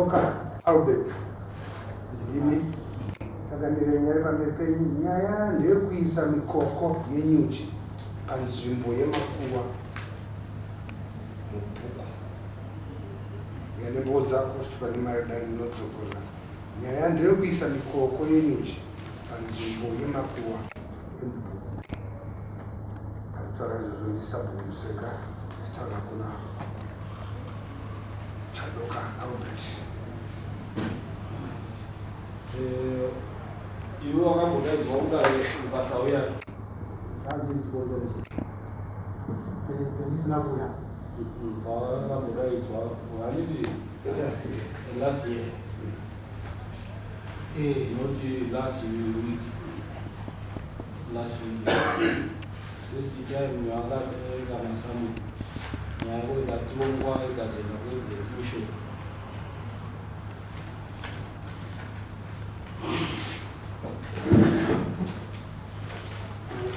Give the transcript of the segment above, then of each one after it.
Chadoka Albert, ndimi takamira nyaya pamberi penyu. Nyaya ndeyekuisa mikoko yenyuchi panzvimbo yemakuva mubhuku yanembowo dzako kuti pane mari dani inodzokora. Nyaya ndeyekuisa mikoko yenyuchi panzvimbo yemakuva emubhuku. Arikutaura izvozvo ndisabhuku Museka achitaura kuna Chadoka Albert. Iwe wakambodaidzwa kudare ukasauya? Pendisina kuuya? Pawakambodaidzwa, handiti last year? Not last week, last week first time yawakatenga masamu, nyaya yako ikatongwa, ikazoenda kuexecution.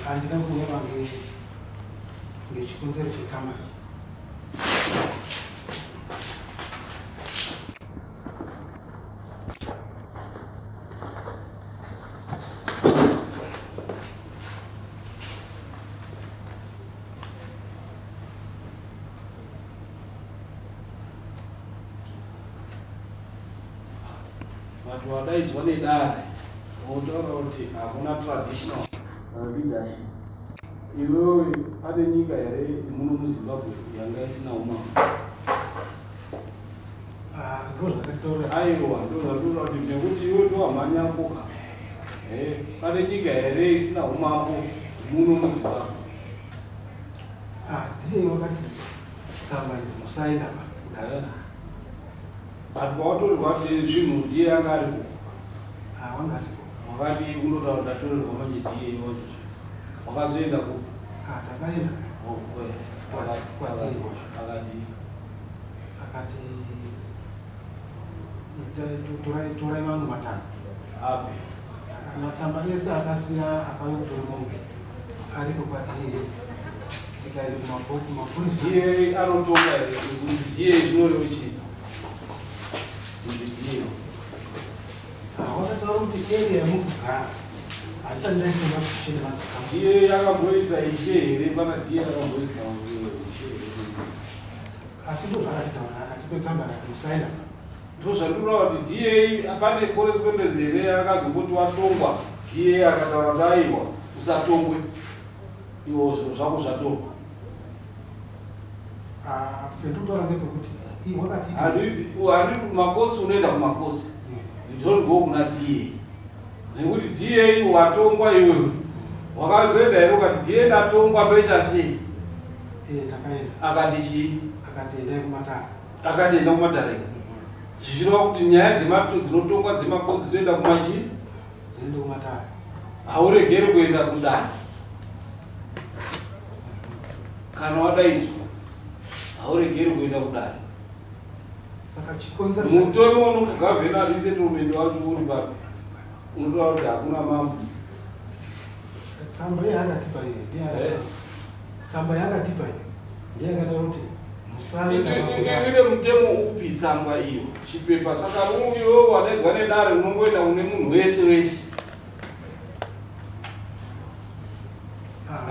Handina kuuya ngechikonzero chetsamba iyi. But wadaidzwa nedare, wotaura kuti hakuna traditional leadership. Iwewe, pane nyika here muno muZimbabwe yanga isina umambo? Ndo zvakataura. Aiwa, ndo zvatoura kuti nekuti iwe ndowamhanyapoka. Pane nyika here isina umambo muno muZimbabwe? Ndiye wakati tsamba idzi musaenda pa kudare. But pawatorerwa kuti zvinhu, ndiye anga aripo? Wanga asipo. Wakati unotaura ndatorerwa, manje ndiye wacho wakazoenda ku Takaenda. Akati Akati torai vanhu matano. Api? Matsamba ese akasiya akauya kutora mombe aripo kwaDA, tikaenda kumapurisa. Ndiye anotonga here? Kuti ndiye zvinoreva chii kuti ndiye? Wakataura kuti area yamukugara haisati ndaisema kusheni madzikama. Ndiye akamboisa ishe here? Pana ndiye akamboisa ishe here? Asi ndo zvakatitaura, akatipe tsamba akati musaenda. Ndo zvandinotaura kuti ndiye, pane correspondence here akazomboti watongwa, ndiye akataura kuti aiwa, usatongwe iwo, zvinhu zvako zvatongwa? Pendikutaura ngepekuti wakati Handi kumakosi, unoenda kumakosi, you don't go kuna DA, nekuti DA watongwa iwewe. Wakazoenda here ukati, "DA, ndatongwa, ndoita sei?" Takaenda. Akati chii? Akati endai kumatare. Akati enda kumatare, zvichireva kuti nyaya dzinotongwa dzemakosi dzinoenda kumachii? Dzinoenda kumatare. Hauregeri kuenda kudare kana wadaidzwa, hauregeri kuenda kudare. Saka chikonzero Mutemo unokugavhena resettlement wacho uri papi unotaura kuti hakuna mambo? Tsamba yaakatipa iyi tsamba yaakatipa iyi ndiye akataura kuti musaenda pakudare. Ine mutemo upi tsamba iyo, chipepa? Saka iwe wadaidzwa nedare, unongoenda une munhu wese wese?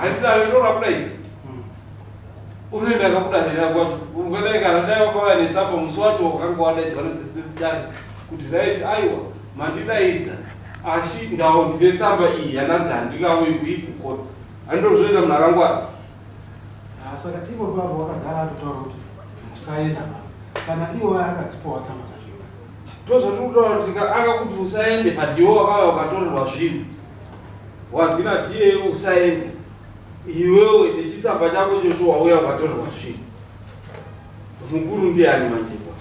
Handiti dare ndo rakudaidza? Unoenda kakudarira kwacho ungadai kana dai wakauya netsamba musi wacho wakanga wadaidzwa nedare kuti right, aiwa, mandidaidza, asi ndawo ndine tsamba iyi yananzi handingauyi kuikukota, handindozvoita munhu akangwara. Saka ivo pavo wakagara atotaura kuti musaenda pa, kana ivo vaya akadzipawa tsamba dzacho. Ndozvatiri kutaura kuti akakuti usaende, but iwe wakauya ukatorerwa zvinhu, wadzina DA usaende, iwewe nechitsamba chako ichocho wauya ukatorerwa zvinhu. Mukuru ndiani manjepa?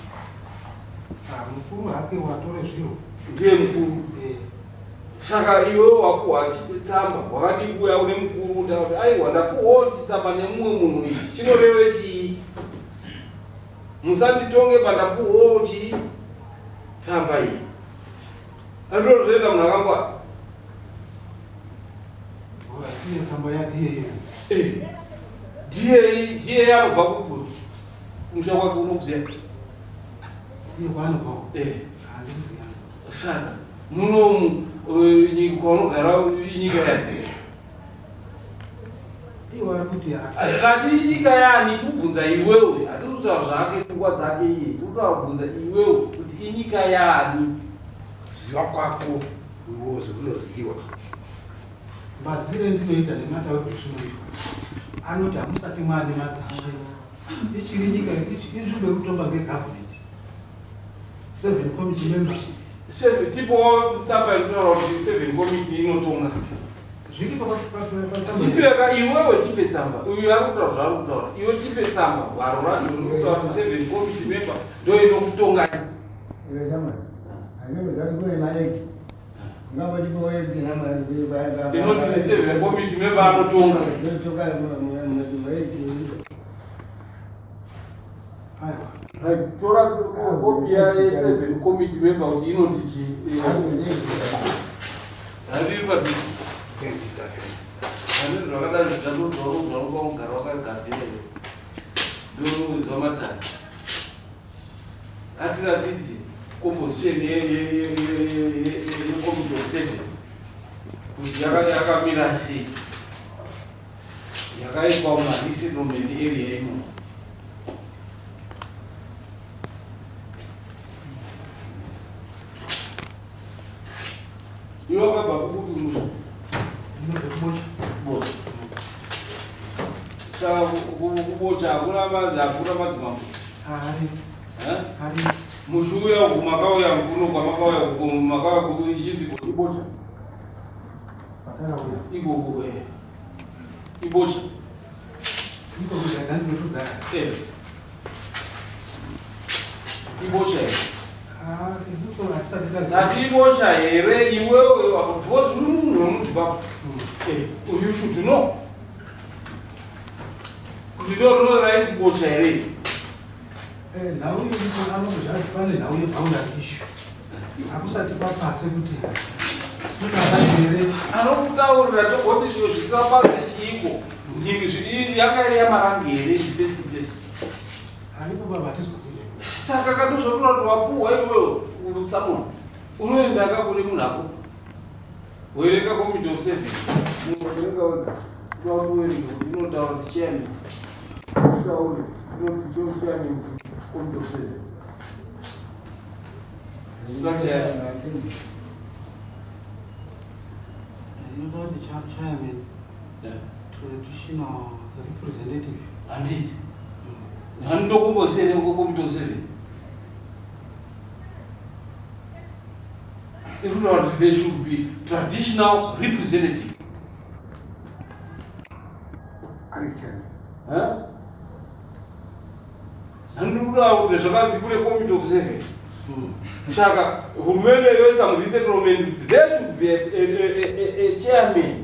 Mukuru hake watore zviro. Ndiye mukuru? Saka iwewe wapuhwa tsamba, wakadii kuuya une mukuru kutaura kuti aiwa, ndapuhwawo chitsamba nemumwe munhu, ichi chinoreve chii? Musanditonge pandapuhwawo chii, tsamba iyi. Andinozoenda munhu akangwara. Iye tsamba yaDA iyo. DA, DA anobva kupi? Kumusha kwake unokuziva? Iye kwaanobvawo? Eh. Handikuziva. Saka munomu nyika kwaunogara inyika yani? Iye wari kuti hatisati. Kati inyika yani tikubvunza iwewe, hatiri kutaura zvake pfungwa dzake iye, tiri kutaura kubvunza iwewe kuti inyika yani. Kuziva kwako iwewe zvekunoziva. Mazire ndinoita nematauriro ezvinoitwa anoti hamusati mwaane madzishe, ichiri nyika, inzvimbo yekutongwa ngegavhumendi, seven committee members. Seven, tipo tsamba inotaura kuti seven committee inotonga. Zviripo patsamba. Tipeka iwewe, tipe tsamba. Uyu ari kutaura zvaari kutaura. Iwe tipe tsamba, gwaro racho riri kutaura kuti seven committee member ndo inokutongai. Iwe chama, handinoziva kuti kune maact. Ungambotipo act nama inoti seven committee member anotonga. Inotonga muact iripo. Aiwa. Right, tora kopi ya seven committee member kuti inoti chii. Handiri padhuze. Handiri zvakadai zvichatodzwa ugara wakagadzira iwe. Ndoudzwa matare. Atiratidze composition yecommittee of seven kuti yakamira sei, yakaiswa mumaresettlement area imomo. Iwe wakabva kukupi musha? Ndinobve kuBocha. Bocha. Saka kuBocha hakuna hakuna madzimambo? Ari. Eh? Ari. Mushuya uku makauya kuno, kwamakauya uku makauya kuchinzi iBocha? Patakauya. Ikoko, iBocha. Iko kugara ndinotogara. Ibocha here? Ah, isusu hatisati taziva. Ati iBocha here iwewe? Because uri munhu wemuZimbabwe. You should know kuti ndo rino rainzi Bocha here. Nhau iripo anongozvati pane nhau yeboundary issue, hakusati kwapase kuti kunazazvere. Anokutaurira togoti zviro zvisina basa chiiko, yanga iri yaMarange here first place? Haipo baba, hatizozivi. Saka katozvatora kuti wapuhwa iwewe samona, unoenda kakune munhu ako, werenga committee of seven. Werenga wega, unoverenga kuti inotaura kuti chairman, taure inoti chairman committee of seven structure yacho. Inoda kuti chairman, traditional representative. Handiti handitokumbosere committee of seven iri kutaura kuti there should be traditional representative. Ari chairman. Handiri kutaura kuti zvakanzi kune committee of seven, saka hurumende yoisa muresettlement kuti there should be a chairman,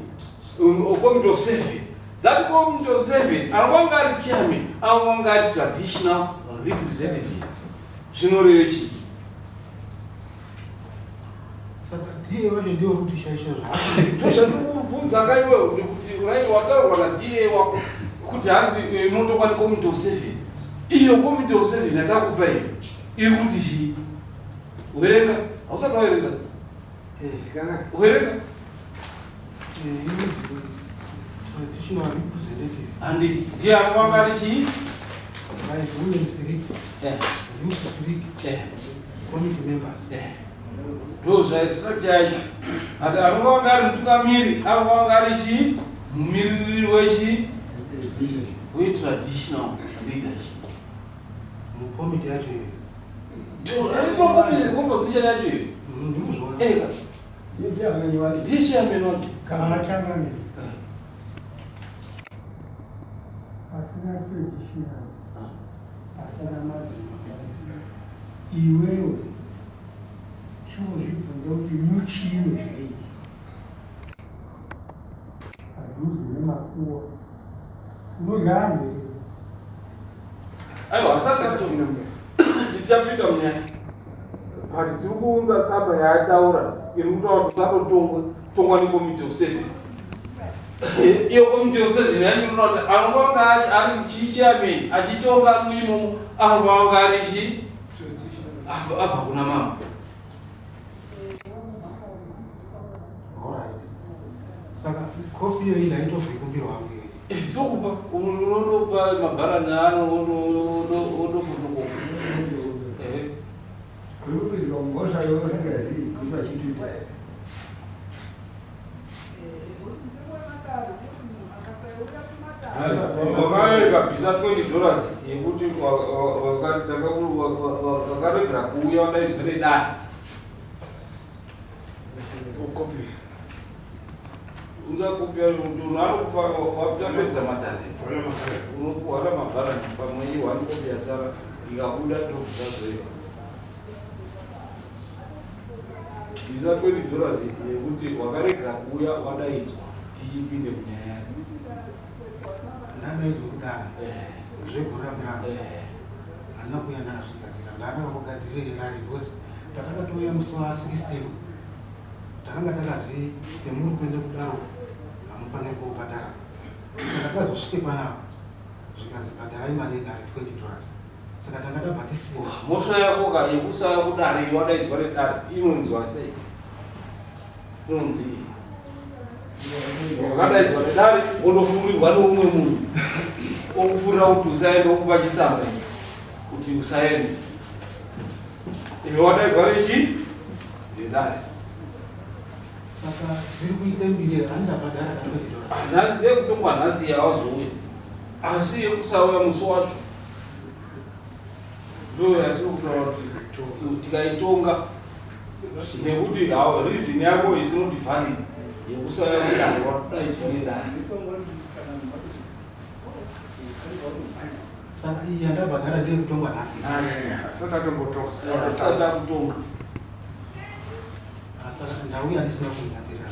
a committee of seven. That committee of seven, anokanga ari chairman, anokanga ari traditional representative. Zvinoreve chii? Saka ndiye wacho ndiwo kuti shaisha zvaako. Ndozvandikubvunza kaiwe kuti right, wataurwa naDA wako kuti hanzi inotongwa necommittee of seven. Iyo committee of seven yatakupa iyo iri kuti chii? Werenga, hausati wawerenga. Sikana. Werenga. Inonzi traditional representative. Handiti ndiye anofanga ari chii? Right, women three, youth three, committee members. Ndo zvastructure yacho, but anofanga ari mutungamiri anofanga ari chii? Mumiririri wechii? Wetraditional leadership. Mukomiti yacho iyo. Composition yacho iyo. Ndikuzviona. Eka. Ndiye chairman wacho. Ndiye chairman wacho. Kana changamire, pasina traditional, pasina madzimambo, iwewe chingozvibvunza kuti nyuchi inodyei padhuze nemakuwa? Unodya anhu here? Aiwa, sasa tichapinda munyaya, but tiri kuunza tsamba yaataura iri kutaura kuti usatotongwa tongwa necommittee of seven. Iyo committee of seven yacho inoona kuti anofanga ari chii? Chairman achitonga muimomo anofanga ari chii? Abva kuna mambo. Alright. Saka kopi iyo ndaitozvikumbirwa hangu iyo. Tokupa unonopa mabharani ano onofotokopi. Kuri kupinzwa mhosva yeusingazivi kuti vachituta. Wakaweka bvisa $20 yekuti wakaregera kuuya wadaidzwa nedare. Kopi. Unza kopi yacho kuti munhu anokupa watapedza matare. Ona makare. Unopuhwa mabharani pamwe i1 kopi yasara ikabuda ndokuzvazoiwa. Bvisa $20 yekuti wakaregera kuuya wadaidzwa tichipinde kunyaya yako. Ndadaidzwa kudare zvegore rapera. Handina kuuya ndakazvigadzira. Ndakakugadzirire dare because patakatouya musi wa16 takanga takazi pemuri kuenda kudaro hamufaniri kubhadhara. Saka tazosvike panapa zvikazi bhadharai mari yedare $20. Saka tanga tabva tisina. Mhosva yako ka yekusaya kudare wadaidzwa nedare inonzwa sei? Inonzi wakadaidzwa nedare wondofurirwa neumwe munhu okufurira kuti usaende, okupa chitsamba ichi kuti usaende. Iwe wadaidzwa nechi nedare. Saka zviri kuita mbiri handabhadhara ka $20. Nhasi ndekutongwa nhasi yawazouya, asi yekusauya musi wacho ndo yatiri kutaura kuti tikaitonga nekuti reason yako is not valid yekusauya kudare wadaidzwa nedare. Saka iyi yandabhadhara ndeyekutongwa nhasi. Nhasi. Sasa tatombotoka. Tisati takutonga. Saka ndauya ndisina kugadzirira.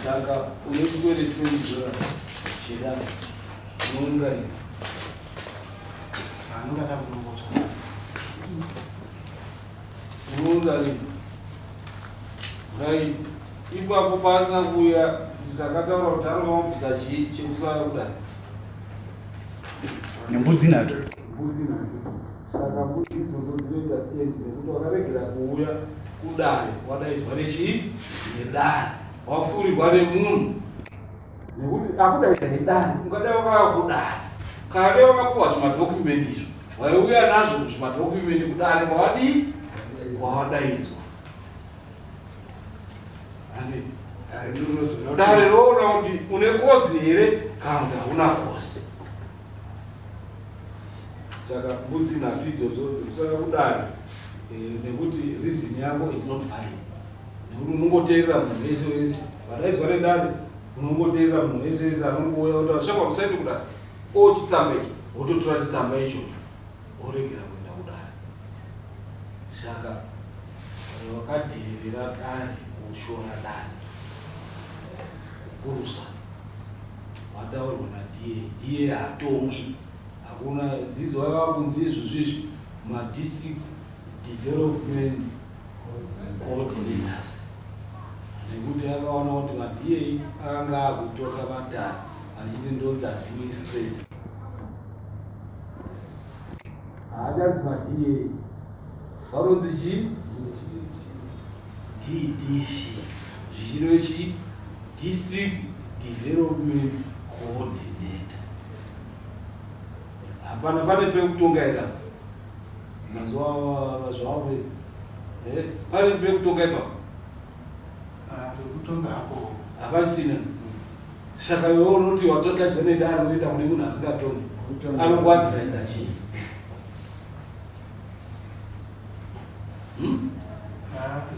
Saka une chikwere $20 chedare unounza rini? Anonga ndakutongotsva. Unounza rini? Right. Ipapo pasina kuuya takataura kuti anomabvisa chii chekusauya kudare. Nembudzi nhatu. Mbudzi nhatu. Saka mbudzi idzodzo dzinoita stand nekuti wakaregera kuuya kudare wadaidzwa nechi nedare wafurirwa nemunhu nekuti akudaidza nedare ungadai wakauya kudare kana dai wakapuwa zvimadhokumenti izvo waiuya nazvo zvimadhokumenti kudare kwawadii kwawadaidzwa. Amen. Dare ndinozoona. Dare roona kuti une cause here kana kuti hauna cause. Saka mbudzi nhatu idzodzo dzikusaka kudare nekuti reason yako is not valid nekuti unongoteerera munhu wese wese vadaidzwa nedare, unongoteerera munhu wese wese anongouya kuti ashakwa musaende kudare o chitsamba ichi, wototora chitsamba ichocho woregera kuenda kudare. Saka wakadherera dare, kushora dare kukurusa wataurwa naDA. DA hatongi, hakuna dzidzo yakakunzi izvozvizvi madistrict development coordinators nekuti akaona kuti maDA akanga akutora matare achiti ndonzi administrator, haachanzi maDA, vanonzi chii? DDC, zvichireve chi district development coordinator. Hapana pane pekutonga ida mazuva mazuva pane pekutonga ipapo. Pekutonga hapo. Hapasina. Saka iwe unoti watodaidzwa nedare woenda kune munhu asingatongi, anokuadvaisa chii? Hmm?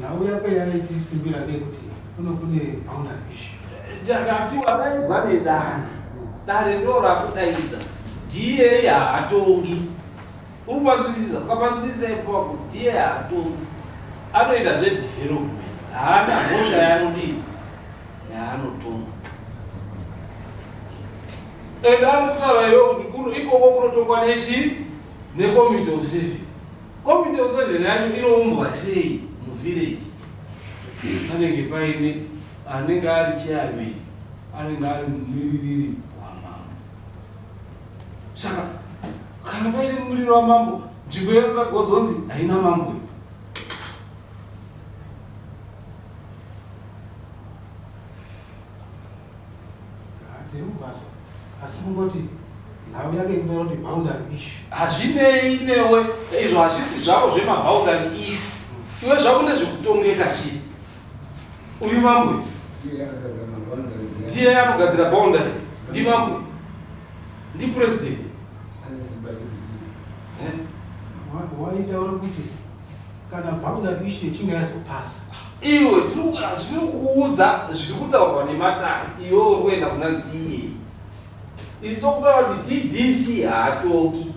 Nhau yako yaitisimbira ndeyekuti kuno kune boundary issue. Takati wadaidzwa nedare, dare ndo rakudaidza. DA haatongi, uri kupanzwisisa? Ukapanzwisisa ipapo, DA haatongi, anoita zvedevelopment, haana mhosva yaanodii yaanotonga. Ende anotaura iwe kuti kuno ikoko kunotongwa nechi necommittee of seven. Committee of seven yacho inoumbwa sei? Muvillage panenge paine anenge ari chairman, anenge ari mumiririri wamambo. Saka kana paine mumiriri wamambo Nzvimbo yakagozonzi haina mambo. Tiri kubasa asi kungoti nhau yake ikutaura kuti boundary issue. Hazvinei newe izvo, hazvisi zvako zvemaboundary issue. Iwe zvako ndezvekutongeka chii. Uyu mambo ndiye anogadzira boundary, ndimambo, ndipresident. Waitaura kuti kana boundary issue ichinge yazopasa. Iwe zviri kuudza zviri kutaurwa nematare, iwe uri kuenda kuna ndiye. Isu tokutaura kuti DDC haatongi.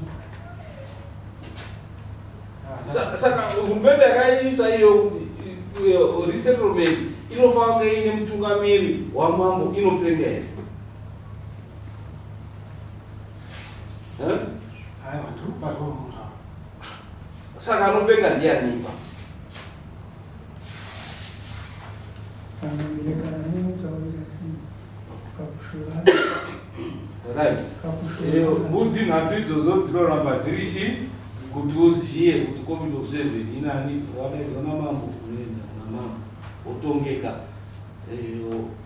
Saka hurumende yakaisa iyo kuti resettlement inofanira kunge ine mutungamiri wamambo, inopenga here? Aiwa, ndiri kubatwa munhu. Saka anopenga ndianipa? Right. Mbudzi nhatu idzodzo dzinoramba dziri chi kuti uziye kuti committee of seven inani, wadaidzwa namambo unoenda kuna mambo wotongeka.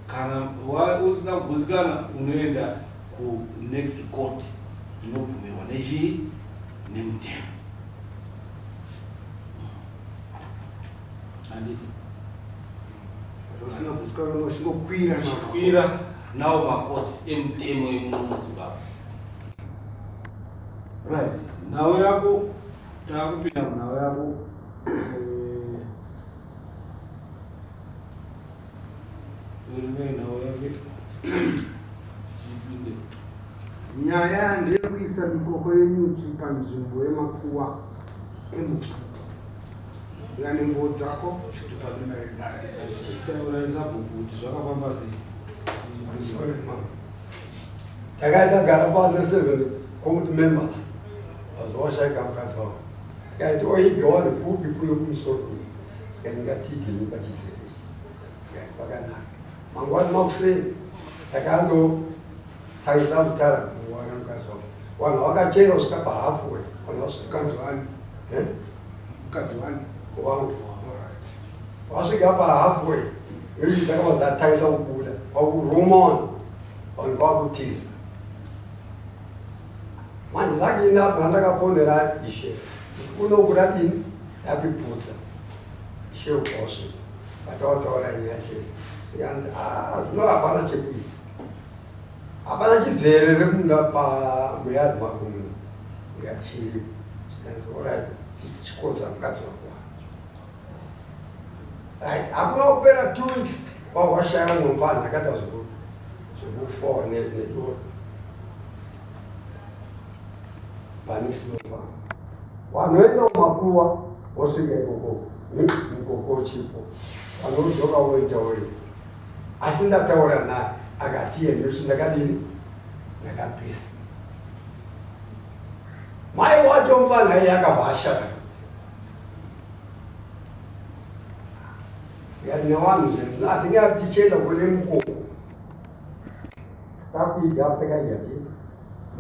Kana usina kugutsikana unoenda kunext court inobvumirwa nechii, nemutemo. Handiti? Usina kugutsikana uchingokwira. Uchikwira nawo makosi emutemo emuno muZimbabwe. Right, nhau yako, taakupinda munhau yako. Verengai nhau yake chipinde. Nyaya ndeyekuisa mikoko yenyuchi panzvimbo yemakuwa emupupu. Yani nguo dzako chitupa nemeredare. Taurai sabhuku kuti zvakafamba sei. Sorry, ma'am. Takaita gara pano seven committee members vazowashaika mukadzi wavo. Tikaiti oiga wari kupi kuno kumusoro kuno. Saka ndingatigei pachizere ichi. Tikati pakanaka. Mangwani makuseni takandotangisa mutara kuwana mukadzi wavo. Vanhu vakachera kusvika pahalfway. Vanhu vasvika. Mukadzi wani? Eh? Mukadzi wani? Wangu. Alright. Vasvika pahalfway nyuchi dzakabva dzatangisa kubuda kwakuruma vanhu kwakutiza. Manje lucky enough ndandakaponera ishe kunobuda dini yakiputsa ishe ukoswe vatawataura nyaya chese zvikanzi zvino hapana chekuita, hapana chidzere remunda pamuyadhi mako muno. Ndikati chiripo. Zvikanzi alright, chichikodza mukadzi wako. Right, hakuna kupera 2 weeks wawashaya mumwe mufana akaita zvekufowa nedoro panisinofa. Vanoenda kumakuwa vosvika ikoko mukoko uchipo, vanodzoka voita woita. Asi ndataura naye akati iye ndochi ndakadini ndakapisa mai wacho mufana iye akabva ashata. Ndikati nevanhu zvinhu hatingavi tichienda kune mukoko takuiga takadya chi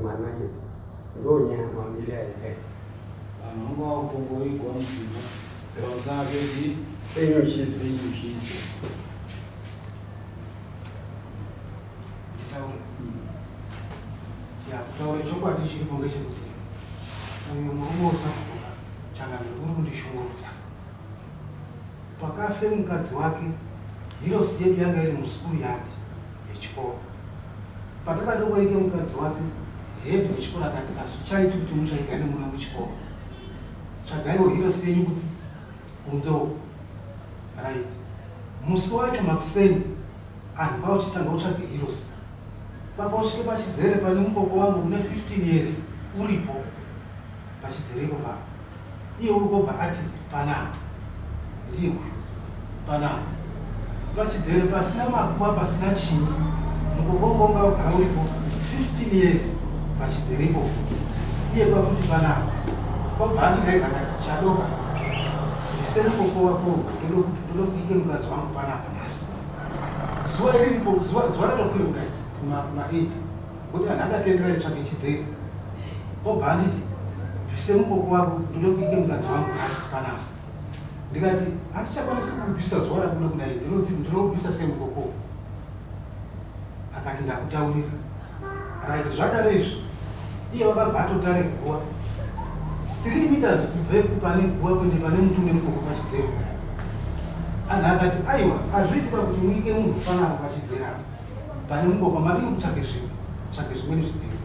mwana iye ndo nyaya mamiri ayakaita. Vanhu vanga vakutongoigwa mudzimba pamusana pechi penyuchidzo. Penyuchidzo. Nditaure ya kutaura chokwadi chiripo ngechekuti uyu murume usakura changamiro uri kundishungurudza. Pakafe mukadzi wake heroes yedu yanga iri musukuru yake yechikoro. Patakadokwaike mukadzi wake head wechikoro akati hazvichaiti kuti muchaigane muno muchikoro, tsvagaiwo heroes yenyu kuti kunze uko. Right, musi wacho makuseni anhu kwauchitanga kutsvage heroes paka usvike pachidzere pane mukoko wangu une 15 years uripo pachidzere ipo papo. Iye uri kobva ati panapa ndiye uyu panapa pachidzere pasina makuva pasina chinyi. Mukoko wangu wanga wagara uripo 15 years pachidzere ipopo, iye kwakuti panapa kwabva andidaidza akati chadoka bvise mukoko wako ndoda kuike mukadzi wangu panapa nhasi. Zuva riripo zuva ratokwira kudai kuma 8 kuti anhu akatendera itsvake chidzere obva anditi bvisa. Bvise mukoko wako, ndode kuike mukadzi wangu nhasi panapa. Ndikati handichakwanisi kuubvisa zuva rakuda kudai, ndinoubvisa sei mukoko? Akati ndakutaurira. Right, zvadaro izvi iye wakabva atotare guva 3 meters kubve pane guva kuende pane muti une mukoko pachidzero. Anhu akati aiwa, hazviiti pakuti muike munhu panapa pachidzero apa pane mukoko, madini kutsvage zvimwe, tsvage zvimweni zvidzero.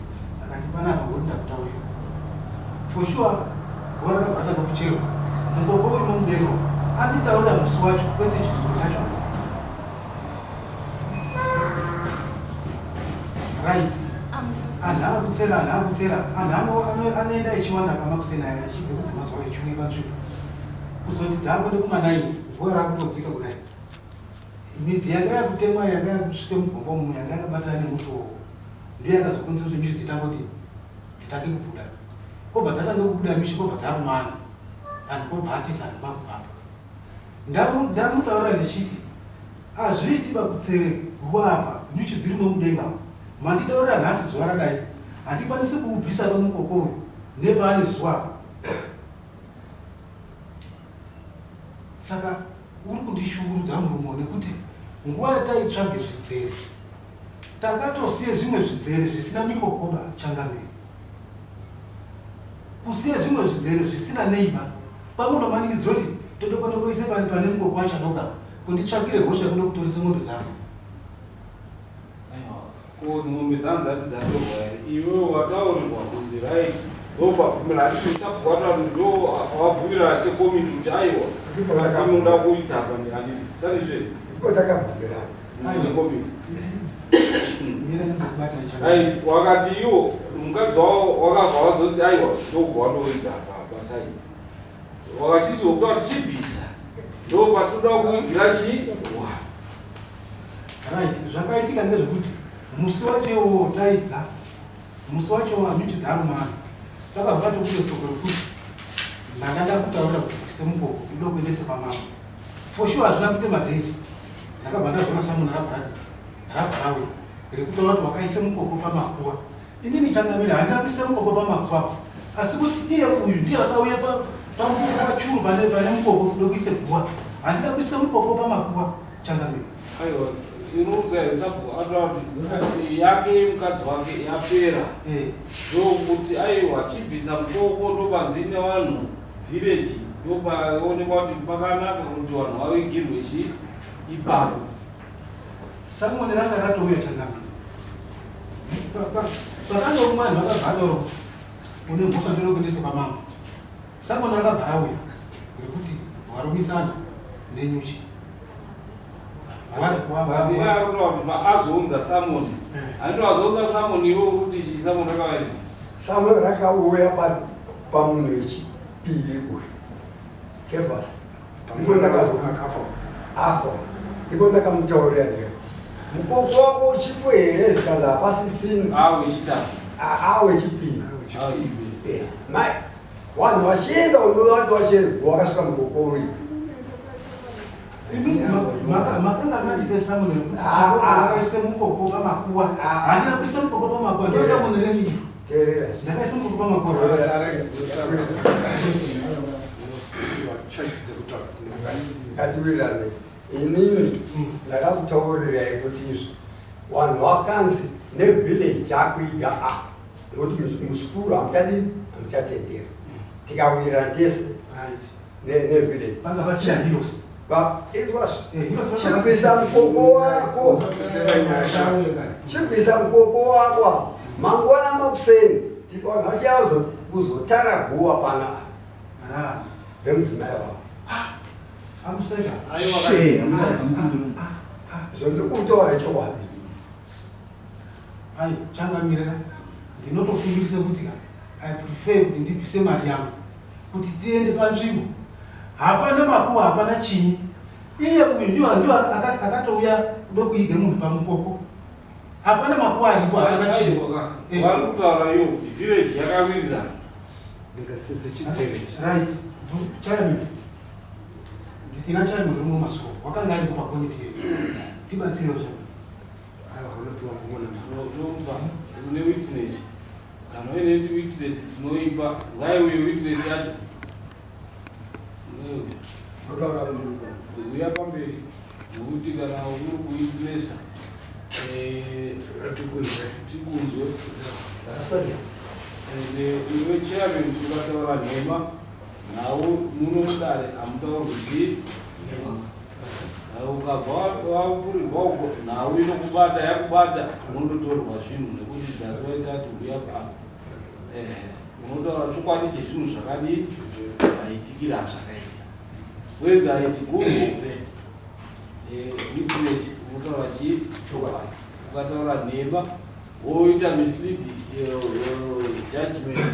Akati panapa ngoti ndakutaurira. For sure guva rakabva ratanga kucherwa, mukoko urimo mudenga. Anditaurira musi wacho, kwete chizuro chacho. Right, anhu akutsera, anhu akutsera, anhu anoenda echiwanda kamakuseni aya achibve kudzima zuva echiuye panzvimbo. Kuzoti dzako nekuma9 guva rakutodzika kudai, midzi yanga yakutemwa yanga yakusvike mugomba umu yanga yakabatana nemuti uwowo ndiyo yakazokonzera kuti nyuchi dzitangodini, dzitange kubuda. Kobva dzatanga kubuda nyuchi, kobva dzarumana vanhu, kobva atisa vanhu kwakubvapo. Ndamutaurira ndichiti hazviiti pakutsere guva apa, nyuchi dzirimo mudenga. Manditaurira nhasi zuva radai, handikwanisi kuubvisa pamukoko uyu nepaane zuva apa. Saka uri kundishungurudza murumo, nekuti nguva yataitsvage zvidzere takatosiye zvimwe zvidzere zvisina mikokoba changamire, kusiye zvimwe zvidzere zvisina neiba. Pamunomanikidzira kuti todokona kuise pane mukoko wachadoka, kunditsvakire hosha yekuda kutoresa mombe dzangu. Ko mombe dzangu dzati dzatorwa here? Iwe wataurirwa kunzi right, ndopabvumira handiti? Usabvata ndo wabvumirana sekomiti kuti aiwa, tinoda kuita apa, handiti sandizve? Iko takabvumirana. Nekomiti. Mira ndikubata. Ai, wakati iwo mukadzi wavo wakabva wazoti aiwa, ndobva wandoiga apa pasai, wakachizokuta kuti chibvisa, ndo patoda kuigira chi wa. Right, zvakaitika ndezvekuti musi wacho iwowo taibva, musi wacho wanyuchi dzarumana, saka zvakatobude soko rekuti ndanga ndakutaurira kuti bvise mukoko, ndoda kuendese pamambo. For sure hazvina kuite madays, ndakabva ndazoona summon rabva rabva rauya rekutaura kuti wakaise mukoko pamakuva. Inini changamire, handina kuisa mukoko pamakuva, asi kuti iye uyu ndiye akauya pachuru pane mukoko kuda kuise guva. Handina kuisa mukoko pamakuva, changamire. Aiwa, inoudza here sabhuku ataura kuti yake mukadzi wake yapera? Ndokuti aiwa, chibvisa mukoko, ndopanzi nevanhu village, ndopaonekwa kuti pakanaka kuti vanhu vavigirwe chi ipapo. Summon ranga ratouya, changamire. Pakanyoruma vanhu vakabva atoro une mhosva, ndinokuendesa kwamambo. Summon rakabva rauya rekuti warumisana nenyuchi. Azounza summon, handiti? Azounza summon, iwe kuti chi summon rakavairi? Summon rakauya pamunhu wechipiri uyu kevas, ndipo ndakazo Akafa. Afa, ndipo ndakamutaurira ndika mukoko wako uchipo here? Zvikanzi hapasisina. Awechitatu. Awechipiri. Mai vanhu vachienda unovati vachienda, wakasvika mukoko uripo. Makanga mandipe summon rekuti Ah, ah. wakaise mukoko pamakuva. Handina kuisa mukoko pamakuva, ndo summon renyu. Teerera. Ndakaisa mukoko pamakuva? Chance dzekutaura. Ngatiwirirane. Inini ndakakutaurirai kuti izvi vanhu vakanzi nevillage akuiga a nekuti musukuru hamuchadini, hamuchatendera. Tikawirirana tese nevillage. Vanga vasina heroes. Izwazvo. Heroes vanga Chibvisa mukoko wako, chibvisa mukoko wako. Mangwana makuseni vanhu vachiya kuzotara guva pana Ra. vemudzimai wavo. Amuseka. Zvondikutaura chokwadi. Ai, changamire, ndinotofumbirisa kuti ka I prefer kuti ndibvise mari yangu kuti tiende panzvimbo. Hapana makuva, hapana chinyi. Iye uyu ndiwo akatouya kuda kuiga munhu pamukoko. Hapana makuva aripo, hapana chinyi. Vari kutaura iwo kuti village yakawirirana. Right, chairman, nditina chairman rimwe masuo wakanga aripo pakomiti yedu, tibatsirewo chairman. Aiwa, unopiwa mvumo Une witness. Kana uine witness tinoipa, ngaiuye witness yacho. Uya pamberi nekuti kana uri kuwitnessa eh, Tikunzwe. Tikunzwe. Ende iwe chairman ukataura nhema nhau muno mudare hamutaurwi chii ukabva wakurirwa uko nhau inokubata yakubata unondotorwa zvinhu nekuti ndazoita kuti uya pano eh, unotaura chokwadi chezvinhu zvakadii maitikira azvakaita whether it's good or bad eh, witness unotaura chii chokwadi ukataura nhema woita mislead eh, judgment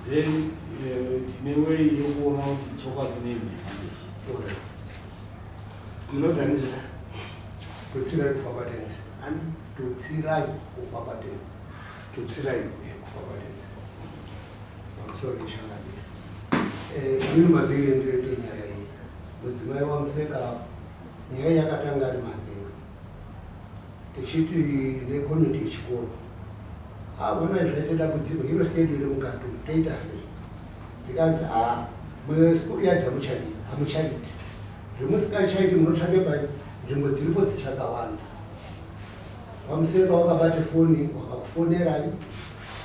then tine way yekuona kuti chokwadi nenhema ndechi. Munodzanizita? Tutsirai kufa kwaTenzi. Ani? Tutsirai kufa kwaTenzi. Tutsirai. Kufa kwaTenzi. Pamusoro peshangani. Inini mazivire ndinoite nyaya iyi. Mudzimai waMuseka nyaya yakatanga ari manheru. Tichiti nekomiti yechikoro. Avona zvaita dambudziko hero sedu iri mukati umu, toita sei? Ndikanzi a musikuru yadhi hamuchadii hamuchaiti. Zvemusikachaiti munotsvake pa nzvimbo dziripo dzichakawanda. VaMuseka wakabate foni wakakufonerai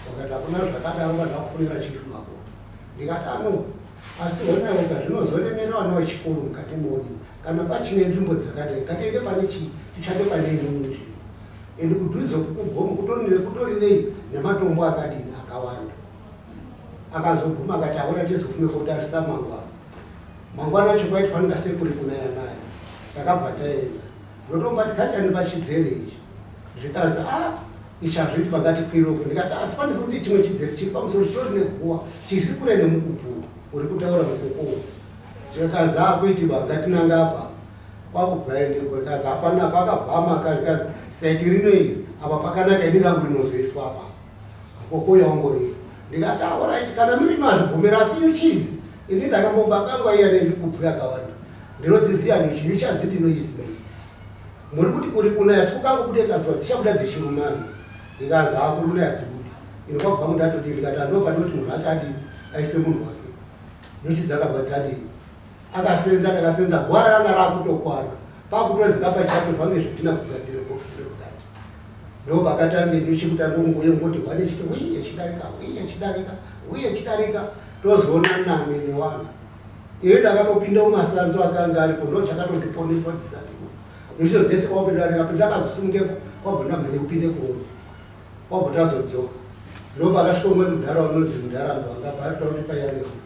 wakati hakuna zvakadaro vandakufonera Chief Makoni. Ndikati ano asi honaiwoka zvinozoremera vana vechikoro mukati moodii kana pachine nzvimbo dzakadai ngatiende pane chii titsvake pane imwe nzvimbo ende kudhuze kugomo kutorinei nematombo akadini akawanda. Akazoguma akati haona tizofume kotarisa mangwana. Mangwana acho kwaitofanika sekuri kunaya naya. Takabva taenda. Ndotombati kachani pachidzere ichi. Zvikazi a ichi hazviiti pangatikwire uko. Ndikati asi pane kuti chimwe chidzere chiri pamusoro chitori neguwa chisiri kure nemukupu uri kutaura mukoko uyu. Zvikazi akuiti ba ngatinanga apa. Kwakubva endeko rikazi hapana pakabvama rikazi saiti rino iri apa pakanaka ini rangu rinozoiswa apa. Mukoko uya wangorira. Ndikati alright kana muri mazvibvumira asi nyuchi ini ndakambomba kangwa iya nemikupu yakawanda. Ndinodziziva nyuchi, nyuchi hadzidi noise idzi. Muri kuti kuri kunaya asi kukangobude kazuva dzichabuda dzichirumana. Ndikazi haa kuri kunaya hadzibudi. Ini kwakubva ndatodii ndikati handoo pandoti munhu ake adii aise munhu wake. Nyuchi dzakabva dzadii. Akasenza ndakasenza gwara ranga rakutokwana. Pakutoziva pachatorwa ngezvidhina kugadzira bhokisi remukati. Ndopakatange nyuchi kutanga kunguye ngoti hwane chiti wiye chidarika wiye chidarika wiye chidarika tozoona name newana. Iye ndakatopinda mumasanzo akanga aripo ndo chakatondiponeswa ndisati. Nyuchi dzese kwapinda ndikapinda akazosimukepo kwabva ndamhanya kupinde kuona. Kwabva tazodzoka. Ndopakasvika umwe mudhara unonzi mudhara Mbanga paari paiya nehu.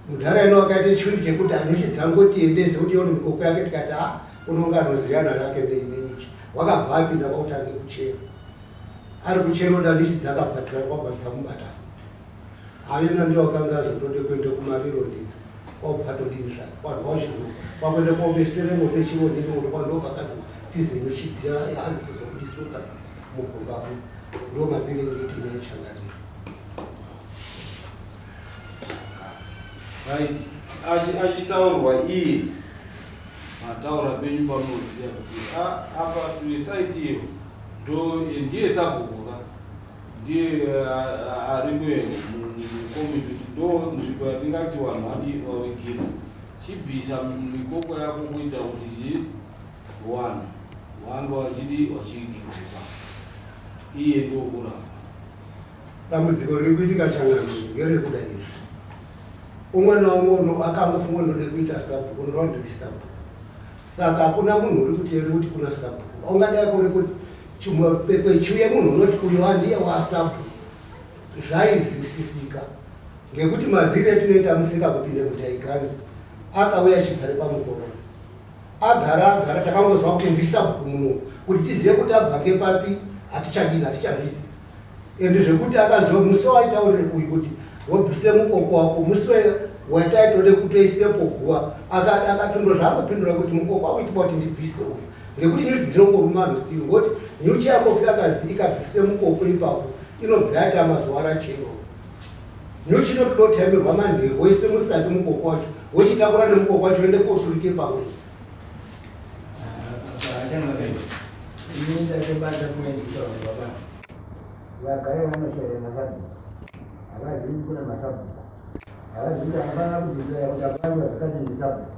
Mudhara ino akaita chivindi chekuti anyuchi dzangoti endese kuti ione mikoko yake tikati a unonga anoziyana rake neinenyuchi. Wakabva apinda kwakutange kuchera. Ari kuchera oda nyuchi dzakabva kwabva dzamubata futi. Ayona ndiyo akanga azotode kuenda kumariro ndidzo. Kwabva atodini zvake. Vanhu vachizo kwakuenda kuomesere moto chioneke kuti kwando pakazi tize nyuchi dziya hadzizobudiswe mugomba ndo mazire ngeti nechangamire. Right. Achitaurwa iye mataura penyu pamunoziva kuti apa saiti iyo ndo ndiye sabhuku ka ndiye ari mukomiti kuti ndo nzvimbo yatingati vanhu vadi vawigirwa chibvisa mikoko yako kuita kuti chi vanhu vange vachidi vachiigirwa iye ndokuramba. Dambudziko riri kuitika changamire ngerekuda izvi. Umwe naumwe akangofunga ndode kuita sabhuku unoda ndiri sabhuku. Saka hakuna munhu uri kuti ere kuti kuna sabhuku. Ungadai kuri kuti kwechiuye munhu unoti uyu handiye wasabhuku. Zvaizwisisika ngekuti mazire etinoita Musika kupinde mudhaiganzi akauya achigare pamukororo. Agara agara takangozwa kuti ndisabhuku muno kuti tizive kuti abva ngepapi hatichadini hatichazvizi. Ende zvekuti akaziva musi waitaurire uyu kuti wobvise mukoko wako musi wataitode kutoisepo guwa akapindura zvaangopindura kuti mukoko wakuitiba kuti ndibvise uyu ngekuti nyuchi dzinongoruma rusiku ngoti nyuchi yako yakazi ikabvise mukoko ipapo inobva yatama zuva rachero. Nyuchi inototemerwa manheru woise musaki mukoko wacho wochitakura nemukoko wacho woende koturike pamwe. Ini ndakabata point kutaura baba. Vagare vanoshaya masabhuku, havazivi kuna masabhuku, havazivi hapana kuti kuti hapana zvakadini sabhuku.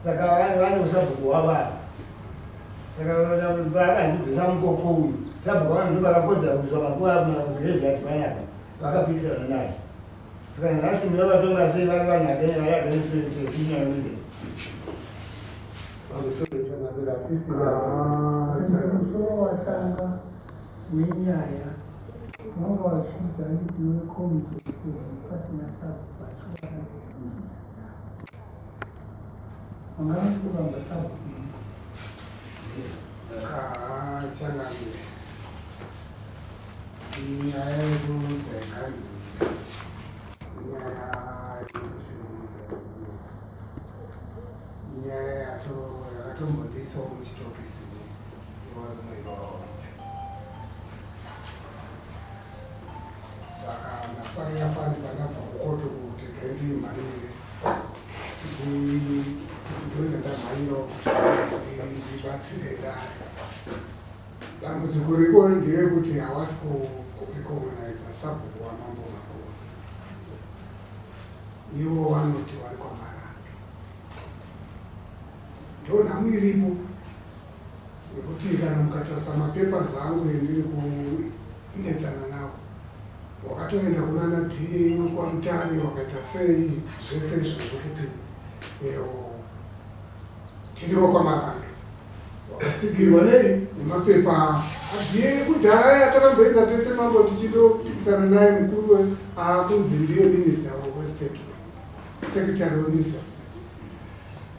Saka vane usabhuku hwavavo. Saka vakazibvisa mukoko uyu, sabhuku vano ndo vakakodzera kuiswa makuva magraveyard panapa, vakapikisana nazvo. Saka nhasi munovatonga sei vari vanhu vari against traditional religion? Musoro watanga wenyaya wanga wazvidza handiti wecommittee seven pasina sabhuku achiwana vanga kuramba sabhuku. Kachangamire, inyaya yekudaiganzi inyaya yekusimudza inyaya yakatombondiisawo muchitokisi yevarume ivavo. Saka ndafarira fani pandabva kukoto kuti gendimhanyire, ndoenda ndamhanyirawo kuti ndibatsire dare. Dambudziko riko nderekuti havasi kurecogniza sabhuku wamambo Makoni. Ivo vanoti vari kwaMarange. Ndo nhamu iripo, nekuti kana mukatarisa mapapers angu endiri kunetsana nawo, wakatoenda kunana DA kwaMutare, wakaita sei zvese izvozvo kuti tiriwo kwaMarange, wakatsigirwa nei nemapepa aDA kudhara yatakamboenda tese mambo tichindopikisana naye mukuru akunzi ndiye minister westate, secretary weminister of state.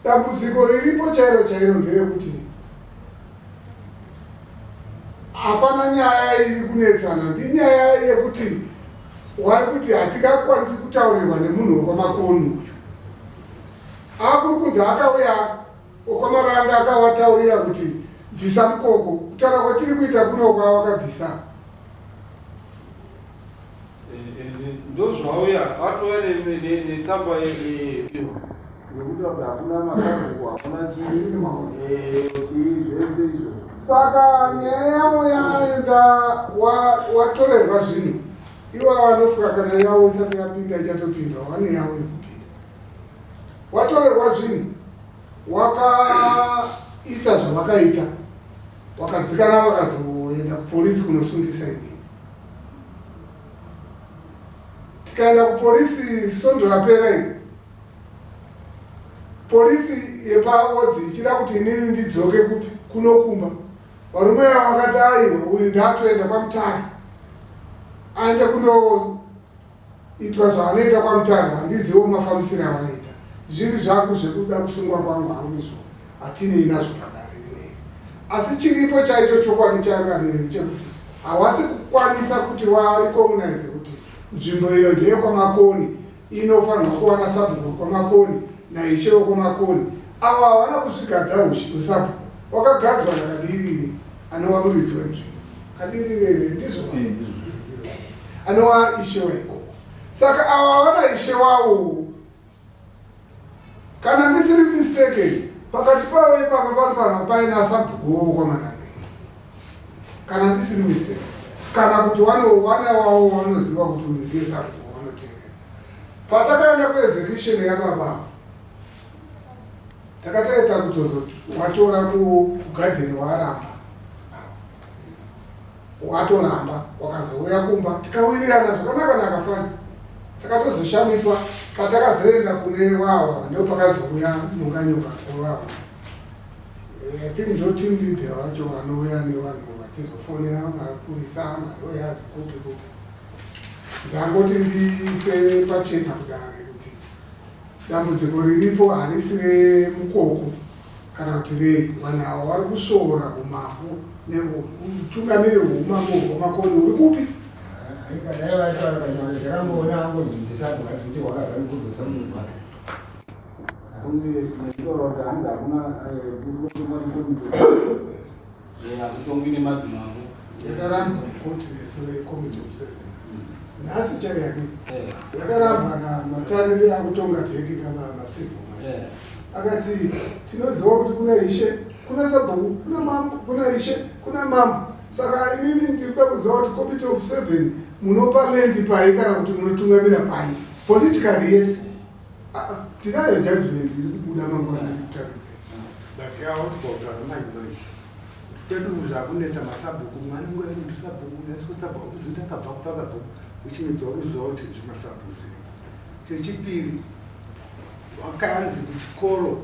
Dambudziko riripo chairo chairo nderekuti hapana nyaya iri kunetsana, ndinyaya yekuti wari kuti hatingakwanisi kutaurirwa nemunhu wekwaMakoni uyu. Akuri kunzi akauya wekwaMaranga akawataurira kuti bvisa mukoko. Kutaura kwatiri kuita kuno kwawakabvisa. Ndozvauya vatouya netsamba yekuti kuti hakuna masabhuku, hakuna chii chii zvese izvo. Saka nyaya yavo yaenda, watorerwa zvinhu. Ivo vanofuka kana yavo isati yapinda, ichatopinda, wane yavo iri kupinda. Watorerwa zvinhu, wakaita zvavakaita, wakadzikana, vakazoenda kupolisi kunosungisa inini. Tikaenda kupolisi svondo rapera iri, polisi yepaodzi ichida kuti inini ndidzoke kupi kunokumba. Varume ava vakati aiwa, uyu ndatoenda kwaMutare, aende kunoitwa zvaanoita kwaMutare. Handizivo mafambisiro avaita, zviri zvaku zvekuda kusungwa kwangu hangu izvo hatinei nazvo padare rineri. Asi chiripo chaicho chokwadi changamire ndechekuti havasi kukwanisa kuti varecognize kuti nzvimbo iyo ndeyekwaMakoni, inofanirwa kuwana sabhuku wekwaMakoni naishe wekwaMakoni. Avo havana kuzvigadza usabhuku, wakagadzwa naKadirire anova muridzi wenzvimbo. Kadirire ndizvo anova ishe waikoko. Saka ava havana ishe wavo. Kana ndisiri mistaken, pakati pavo ipapa panofanirwa paina sabhuku wokwaMarange, kana ndisiri mistaken, kana kuti wana wavo vanoziva kuti uyu ndiye sabhuku wanoteerera. Patakaenda kuexecution yababa, takataita kutozo watora kugadheni, waramba, watoramba, wakazouya kumba tikawirirana zvakanaka nakafani. Takatozoshamiswa patakazoenda kune wawa, ndo pakazouya nyonganyoka kuwawa. I think ndo team leader wacho vanouya nevanhu vachizofonera mapurisa, malawyers, kupi kupi. Ndangoti ndiise pachena kudare kuti dambudziko riripo harisi remukoko kana kuti rei. Vanhu ava vari kusvoora umambo neutungamiri hweumambo hwaMakoni uri kupi. Aikadai vaitaura panyama zvakangoona angonzwisisa kuti wakabva kubvisa munhu wake. Kune zvinotaura kuti hanzi hakuna hakutongwi nemadzimambo. Yakarambwa mukoti nesu recommittee of seven nhasi chaiyani, yakarambwa namatariri akutonga bheki kana masivhu. Akati tinoziva kuti kuna ishe, kuna sabhuku, kuna mambo, kuna ishe, kuna mambo. Saka imimi ndinoda kuziva kuti Committee of Seven munopa land pai kana kuti munotungamira pai politically? Yes. Ah, ah, tinayo judgment iri kubuda mangwana, ndikutaridze. But yautikautaura manje manje kwedu zvakunetsa masabhuku, mwana nguva ino kuti sabhuku naiswa sabhuku akuzivi akabva kupa akabva uchinedzwa kuziva kuti zvimasabhuku zviri. Chechipiri, wakanzi kuchikoro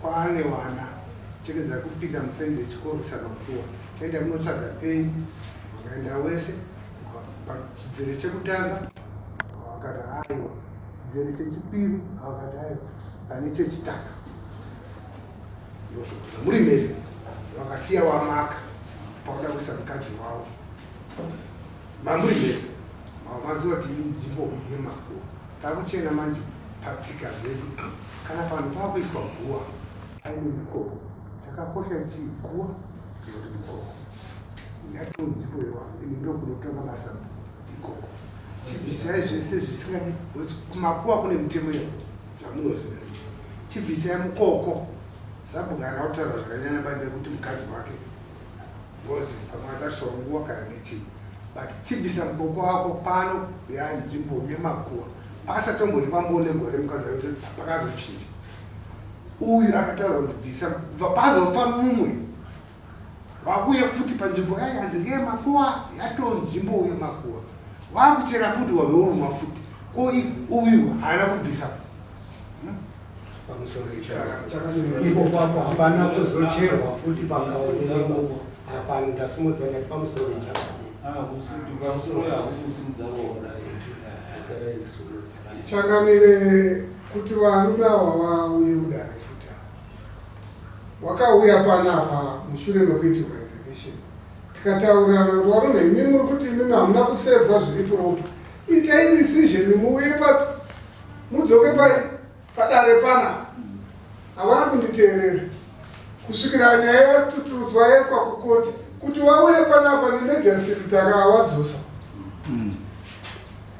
kwaane wana chekedza kupinda mufenzi yechikoro kusamakuwa chaenda kunotsvaga pei, wakaenda wese pachidzere chekutanga wakati aiwa, chidzere chechipiri wakati aiwa, pane chechitatu ndozvokuti muri mese vakasiya wamaka pauda kuisa mukadzi wavo mamuri mese maziva kuti inzvimbo yemakuwa. Takuchena manje patsika dzedu, kana panhu pakuiswa guwa paine mikoko, chakakosha chii, guwa nekuti mukoko yatoo nzvimbo yewafu. Ini ndokunotonga masabhuku ikoko. Chibvisai zvese zvisingadi kumakuwa, kune mitemo yeko zvamunoziva. Chibvisai mukoko. Sabhuku haana kutaura zvakanyanya baibe kuti mukadzi wake because pamwe atariswa nguva kana nechii, but chibvisa mukoko wako pano, yanzvimbo yemakuwa pasatomboti pamboonegwa remukadzi wake kuti pakazochinja. Uyu akataura kuti bvisa, kubva pazofa mumwe wakuye futi panzvimbo yayo yanzi ngeyemakuwa, yatoo nzvimbo yemakuwa, wakuchera futi wanorumwa futi. Ko uyu haana kubvisa? Pamusoro ipo papo hapana kuzocherwa futi pakaonekwa hapana. Ndasimudza, ndati pamusoro ichakadii. Pamusoro hakusi kusimudza ruoko. Changamire, kuti varume ava vauye mudare futi, wakauya panapa mushure mekuitirwa execution, tikataurirana kuti varume, imi muri kuti imimi hamuna kusevhwa zviri proper, itai decision muuye pa mudzoke pai padare pana. Havana kunditeerera kusvikira nyaya yatuturudzwa yaiswa kukoti kuti vauye panapa nemagistrate akavadzosa,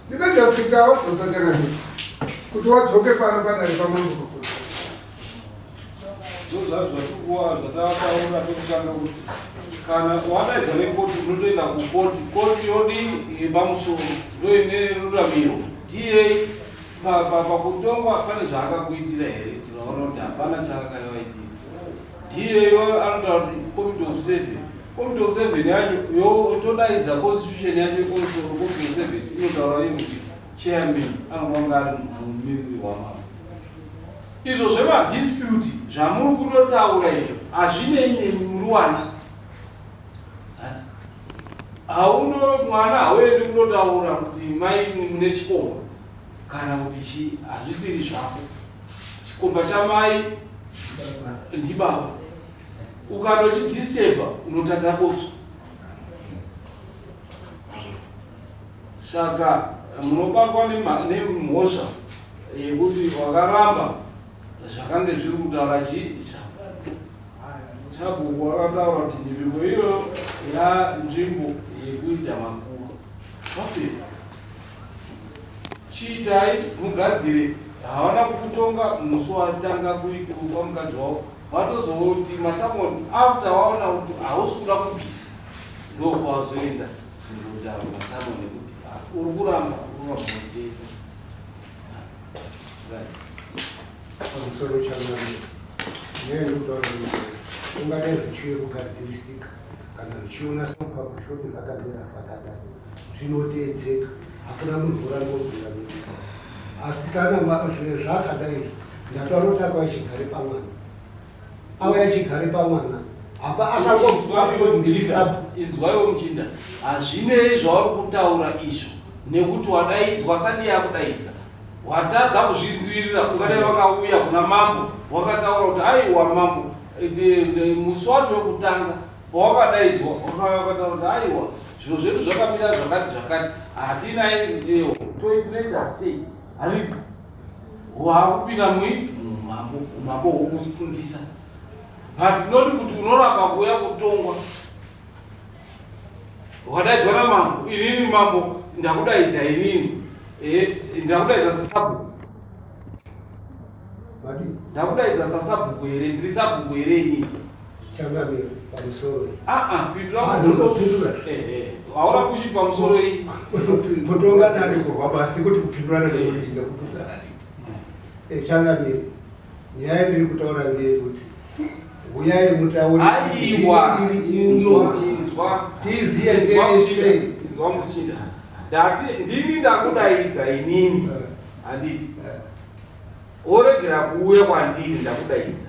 nemagistrate avadzosa, changamire, kuti wadzoke pano padare pamambo pakoti. Ndozvazvatikuwa zvatataura pekutanga kuti kana wadaidzwa nekoti unotoenda kukoti. Koti yodii? Yepamusoro ndoine ruramiro. Da pakutongwa pane zvaakakuitira here? Tikaona kuti hapana chaakaivaitira. Da anotaura kuti committee of seven, committee of seven yacho todaidza constitution yacho yepamusoro. Committee of seven inotaura iyo kuti chairman anonga ari mumiriri wamambo. Izvo zvemadispute zvamuri kutotaura izvo hazvinei nemi, muri wana hauno mwana, hauendi kunotaura kuti mai mune chikomba kana kuti chii, hazvisiri zvako. Chikomba chamai ndibaba, ukandochidisturba unotanda botso. Saka munobatwa nemhosva yekuti wakaramba zvakange zviri kutaura chii sabhuku. Akataura kuti nzvimbo iyoyo yanzvimbo yekuita makuru vapera, chiitai mugadzire. Havana kukutonga musi watanga kuita mukadzi wavo, vatozoti masummon after waona kuti hausi kuda kubvisa, ndokwazoenda kundotaura masummon ekuti ah, uri kuramba, uri kuramba kutenga. Right. Pamusoro changamire, nyaya yekutaura ungadai zvichiuye kugadzirisika kana zvichiona sepakushoti zvakamira zvakadai, zvinoteedzeka, hakuna munhu uramba kutungamirira. Asi kana zvakadai izvi, ndataura kuti akauya chigare pamwana, auya chigare pamwana apa akangobva. Inzwaiwo muchinda, hazvinei zvauri kutaura izvo nekuti wadaidzwa sati yakudaidza watadza kuzvinzwirira. Ungadai wakauya kuna mambo wakataura kuti aiwa mambo, musi wacho wekutanga pawakadaidzwa wakataura kuti aiwa, zviro zvedu zvakamira zvakati zvakati, hatina toi tinoita sei, haripo wakupinda mui mumambo, umambo hwokufundisa, but not kuti unoramba kuuya kutongwa wakadaidzwa namambo. Inini mambo ndakudaidza inini, ndakudaidza sasabhuku, ndakudaidza sasabhuku here? Ndiri sabhuku here inini? Changamire, pamusoro. Pindura. Ndinopindura. Hauna kuchi pamusoro iyi. Kutonga nani kurwa basi kuti kupindurana nekutudzana. Changamire, nyaya ndiri kutaura ngeyekuti huyai mutaure. Aiwa, inzwa, inzwa. Tiziye tese. Inzwa muchinda. Ndati ndini ndakudaidza inini. Handiti. Woregera kuuya kwandiri ndakudaidza.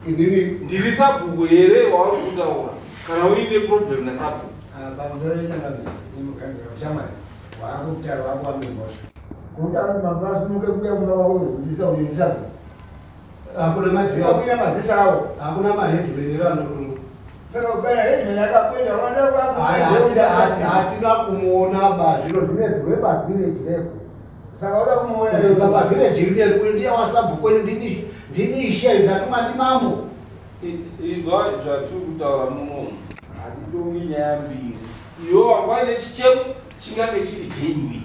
Inini ndiri sabhuku here wauri kutaura kana uite problem nasabhuku? Pamusoro yechangamire, nemuganzira ushamwari waakutaura wakuwambe mhosva. Kuda kuti mambo asimuke kuuya kumba kwako kudzidzisa kuti ndi sabhuku. Hakuna madziro. Hakuna maziso awo. Hakuna maheadman anotonga. Saka kubara headman akakwenda Hatina kumuona ba zviro zvinezwe pavillage level. Saka uda kumuona pavillage rine ndiye wasabhuku wedu, ndini ishe ndatuma ndimambo. Inzwa zvatiri kutaura munomu, hatitongi nyaya mbiri. Iwe wanga waine chichemo chingange chiri genuine,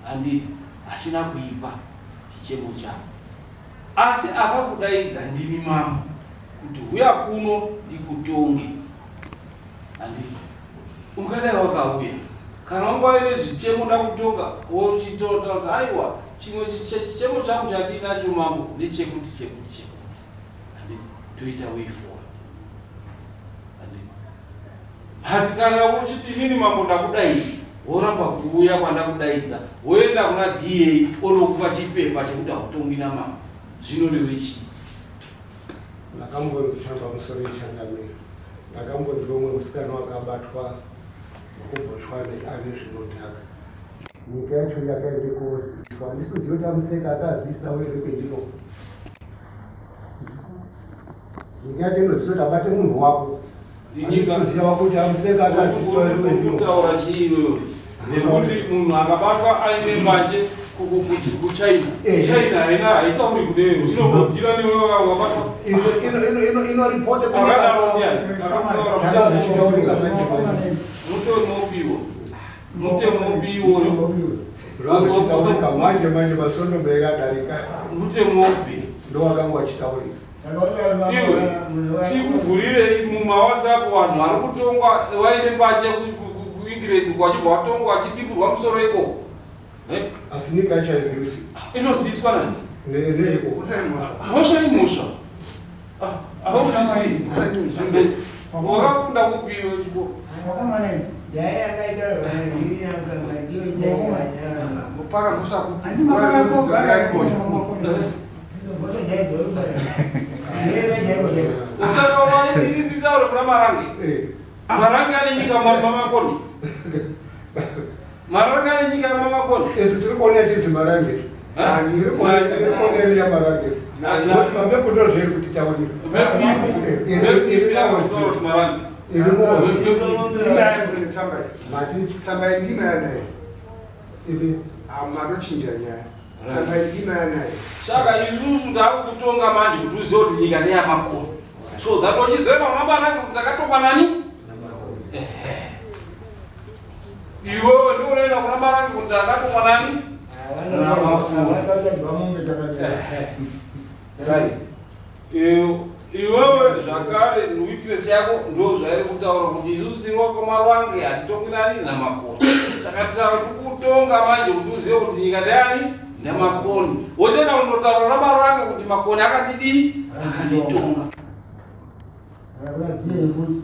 handiti? Hachina kuipa chichemo chako, asi akakudaidza ndini mambo kuti huya kuno ndikutonge, handiti? Ungadai wakauya. Kana wanga waine zvichemo ndakutonga, wochitotaura kuti aiwa, chimwe chichemo changu chandinacho mambo ndechekuti chekuti chekuti, handiti? Toita way forward, handiti? But kana uchiti inini mambo ndakudaidza, woramba kuuya kwandakudaidza, woenda kuna DA onokupa chipepa chekuti hautongi namambo, zvinoreve chii? Ndakambonzwa musoro yechangamire, ndakambonzwa umwe musikana wakabatwa kuBotswana ane zvinodhaka. Nyika yacho yakaende koziiswa, handisi kuziva kuti amuseka akaziisawo here kwendino. Nyika yacho inoziva kuti abate munhu wako. Handisi kuziva kuti amuseka akaziisawo here kwendino. Kutaura chiiyoyo nekuti munhu akabatwa aine mbanje kuChina, China haina haitauri kudero, inongodhira newe wabatwa. Inoripote. Akadaro ndiani? Mutemo upiwo, mutemo upiwo? Zvachitaurika manje manje, masondo mberi adarika. Mutemo upi? Ndowakanga wachitaurika. Iwe tikuvhurirei mumaWhatsApp vanhu vari kutongwa vaine mbanje kuEngland, vachibva vatongwa vachidimburwa musoro ikoko. Asi nyika yacho haiziviswi. Inoziviswa nani? Neiko? Mhosva imhosva. Hauzvizii, wakakunda kupiwe chikoro. Mupara mhosva kupi? Usataura, nditaure kuna Marange. Marange ane nyika mamakoni, Marange ane nyika mamakoni. Isu tiri kuona tizi Marange, tiri kuona iri yaMarange, mamepu ndo zvairi kutitaurira. Iri. Tsamba. Mati. Tsamba iyi ndinayo naye. Ipi? Matochinja nyaya, tsamba iyi ndinayo naye. Saka isusu takukutonga manje kuti uzive kuti nyika ndeyamakoni, so that uchizoenda kuna Marange kuti ndakatongwa nani. Iwewe ndio unoenda kuna Marange kuti ndakatongwa nani. Right. Iwewe zvakare witness yako ndo zvairi kutaura kuti isusu tiri wekwaMarange, hatitongi nani, naMakoni. Saka tikukutonga manje kuti uzive kuti nyika ndeyani, ndaMakoni. Wochienda kundotaura naMarange kuti Makoni akandidii, akanditonga.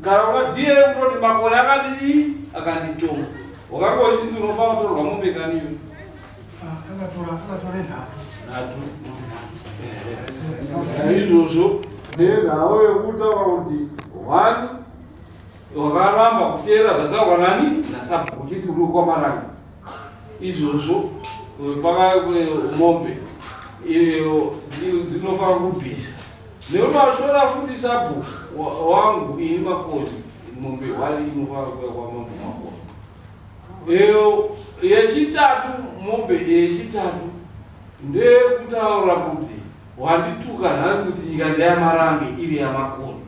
Kana kuna DA unoti Makoni akandidii, akanditonga. Wakanga uchinzi unofanira kutorwa mombe kaniyo? Akatora nhatu. Nhatu. Naizvozvo nenhau yekutaura kuti one, wakaramba kuteera zvataurwa nani, nasabhuku, uchiti uri kwaMarange. Izvozvo paka mombe dzinofanira kubvisa nekuti vashora futi sabhuku wangu ini Makoni. Mombe hwari inofanira kuuya kwamambo Makoni. Iyo yechitatu, mombe yechitatu ndeyekutaura kuti wandituka nhasi kuti nyika ndeyamarange iri yaMakoni.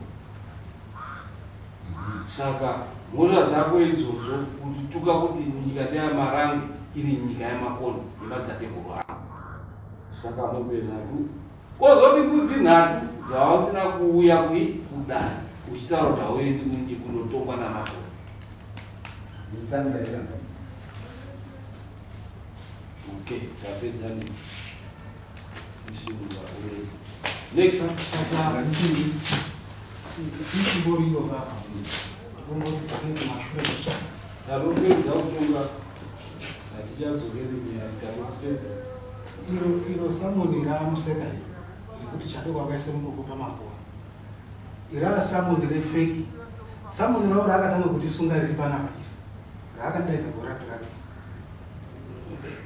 Saka mhosva dzako idzodzo, kutituka kuti nyika ndeyamarange iri nyika yaMakoni yemadzitateguru ako. Saka mombe nhatu, kwozoti mbudzi nhatu dzausina kuuya kui kudare uchitaura kuti hauendi kunyi kunotongwa namakore. Netsamba iramba. Okay, tapedza ne isimuka uende. Next. Saka ichingoriyo kapa ndikongoti dzakei kumashure. Tatopedza kutonga, hatichadzokeri nyaya, tatopedza. Iro samoni ramuseka iro rekuti Chadoko akaisa mukoko pamakuva, irava samoni refake. Samoni ravo raakatanga kutisunga riri panapa, iri raakandaidza gore rapera.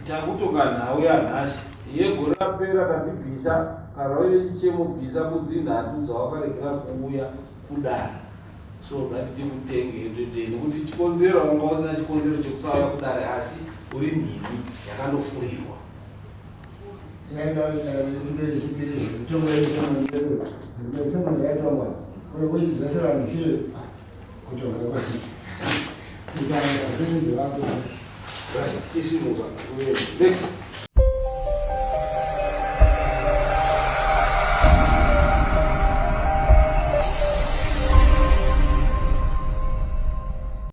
Takutonga nhau yanhasi. Yegore rapera tatibvisa. Kana uine chichemo, bvisa mbudzi nhatu dzawakaregera kuuya kudare so that tikutenge ndende, nekuti chikonzero wanga usina chikonzero chekusauya kudare, asi uri nhini yakandofurirwa. Yaenda ndechipiri, mitongo yemitemo yaitongwa kuidzosera mushure kutonga kuita vako. Chisimuka. Next.